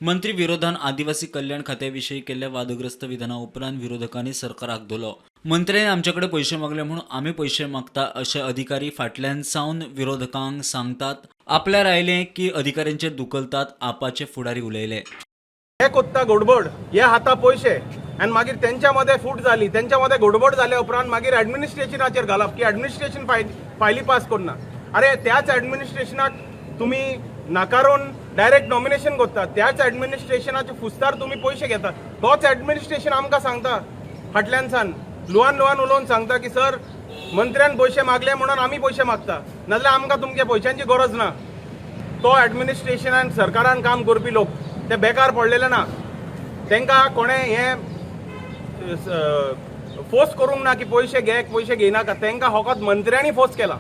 मंत्री विरोधान आदिवासी कल्याण खात्याविषयी केल्ल्या वादग्रस्त विधाना उपरांत विरोधकांनी सरकाराक धरलो. मंत्र्यांनी आमचे कडेन पयशे मागले म्हणून आमी पयशे मागता अशे अधिकारी फाटल्यान सावन विरोधकांक सांगतात. आपल्यार आयले की अधिकाऱ्यांचेर धुकलतात, आपाचे फुडारी उलयले. हे कोत्ता गडबड, हे हाता पयशे आनी मागीर तेंच्या मदें फूट जाली. तेंच्या मदें गडबड जाल्या उपरांत मागीर एडमिनिस्ट्रेशनाचेर घालप की एडमिनिस्ट्रेशन फायली पास करना. अरे, त्याच एडमिनिस्ट्रेशनाक तुमी नाकारून डायरेक्ट नॉमिनेशन करता. त्याच एडमिनिस्ट्रेशनाचे फुस्तार तुमी पयशे घेता. तोच एडमिनिस्ट्रेशन आमकां सांगता, फाटल्यान सान लुवान लुवान उलोवन सांगता की सर, मंत्र्यान पयशे मागले म्हणून आमी पयशे मागता, नाजाल्यार आमकां तुमच्या पयशांची गरज ना. तो एडमिनिस्ट्रेशनान, सरकारान काम करपी लोक ते बेकार पडलेले ना. तांकां कोणें हें फोर्स करूंक ना की पयशे घे, पयशे घेयनाका. तांकां फकत मंत्र्यांनी फोर्स केला.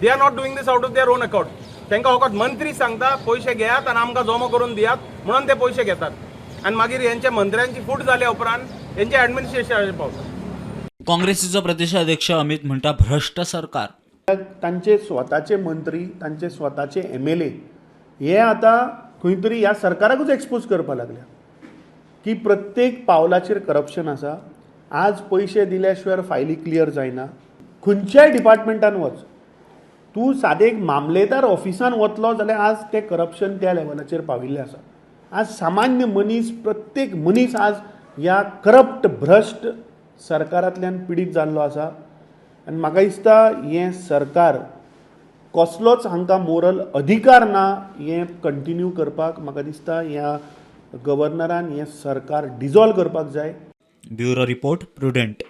They are not doing this out of their own account. तांकां फकत मंत्री सांगता, पयशे घेयात आनी आमकां जमो करून दियात म्हणून ते पयशे घेतात आनी मागीर हेंच्या मंत्र्यांची फूट जाल्या उपरांत हेंचे एडमिनिस्ट्रेशनाचेर पावता. काँग्रेसीचो प्रदेशाध्यक्ष अमित म्हणटा, भ्रश्ट सरकार. तांचे स्वताचे मंत्री, तांचे स्वताचे एमएलए हे आतां खंय तरी ह्या सरकाराकूच एक्सपोज करपाक लागल्या की प्रत्येक पावलाचेर करप्शन आसा. आज पयशे दिल्या शिवाय फायली क्लियर जायना. खंयच्याय डिपार्टमेंटान वच तूं, सादें एक मामलेदार ऑफिसान वतलो जाल्यार आज तें करप्शन त्या लेवलाचेर पाविल्लें आसा. आज सामान्य मनीस, प्रत्येक मनीस आज ह्या करप्ट, भ्रश्ट सरकारांतल्यान पिडीत जाल्लो आसा. आनी म्हाका दिसता, हें सरकार कसलोच हांकां मोरल अधिकार ना हें कंटिन्यू करपाक. म्हाका दिसता, ह्या गव्हर्नरान हें सरकार डिजॉल्व करपाक जाय. Bureau report, prudent.